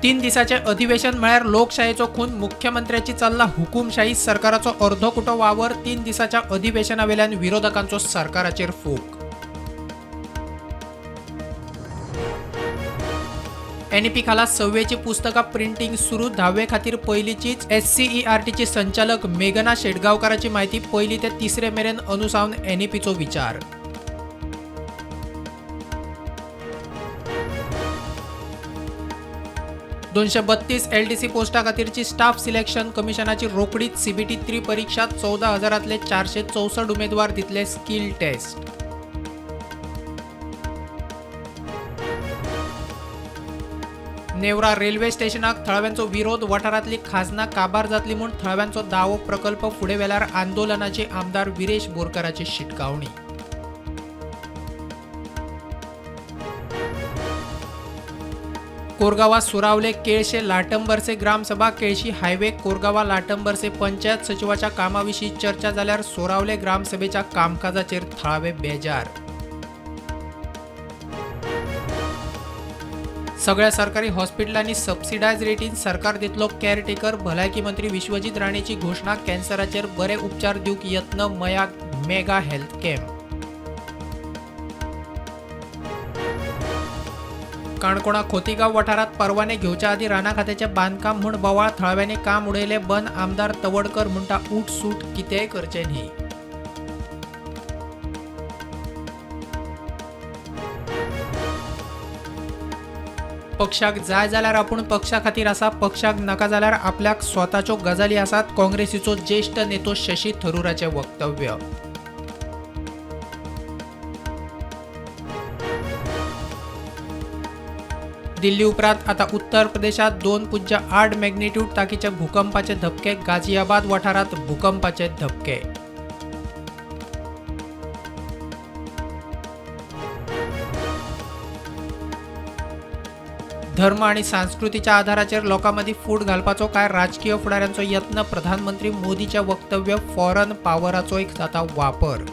3 दिसाचे अधिवेशन म्हळ्यार लोकशायेचो खून, मुख्यमंत्र्याची चल्ला हुकुमशाही, सरकाराचो अर्धकुटो वावर. 3 दिसाच्या अधिवेशनावेल्यान विरोधकांचो सरकाराचेर फोग. एनईपी खाला 6वेची पुस्तकां प्रिंटींग सुरू, 10वे खातीर पयलींचीच. एससीईआरटीची संचालक मेघना शेटगांवकाराची म्हायती, पयली ते तिसरे मेरेन अनुसावन एनईपीचो विचार. 232 एलडीसी पोस्टा खातीरची स्टाफ सिलेक्शन कमिशनाची रोखडीच सीबीटी 3 परीक्षा, 14,000 464 उमेदवार दितले स्किल टेस्ट. नेवरा रेल्वे स्टेशनाक थळाव्यांचो विरोध, वाठारांतली खाजनां काबार जातली म्हूण थळाव्यांचो दावो, प्रकल्प फुडें व्हेल्यार आंदोलनाची आमदार विरेश बोरकाराची शिटकावणी. कोरगावा सुरावले केळशे लाटंबरसे ग्रामसभा, केळशी हायवे कोरगावा लाटंबरसे पंचायत सचिवाच्या कामाविशीं चर्चा जाल्यार सोरावले ग्रामसभेच्या कामकाजाचेर थळावे बेजार. सगळ्या सरकारी हॉस्पिटलांनी सबसिडायज रेटीन सरकार दितलो केअरटेकर, भलायकी मंत्री विश्वजीत राणेची घोशणा, कॅन्सराचेर बरे उपचार दिवंक यत्न, मया मेगा हेल्थ कॅम्प. काणकोणा खोतीगांव वाठारांत परवाने घेवच्या आदीं राना खात्याचें बांदकाम म्हूण बोवाळ, थळाव्यांनी काम उडयलें बंद, आमदार तवडकर म्हणटा उठसूट कितेंय करचें न्ही. पक्षाक जाय जाल्यार आपूण पक्षा खातीर आसा, पक्षाक नाका जाल्यार आपल्याक स्वताच्यो गजाली आसात, काँग्रेसीचो ज्येश्ठ नेतो शशी थरूराचें वक्तव्य. दिल्ली उपरांत आता उत्तर प्रदेशात 2.8 मॅग्निट्यूड ताकीचे भूकंपाचे धपके, गाझियाबाद वाठारात भूकंपाचे धपके. धर्म आणि संस्कृतीच्या आधाराचेर लोकां मदीं फूट घालपाचो काय राजकीय फुडाऱ्यांचो यत्न, प्रधानमंत्री मोदीचें वक्तव्य, फॉरन पावराचोय जाता वापर.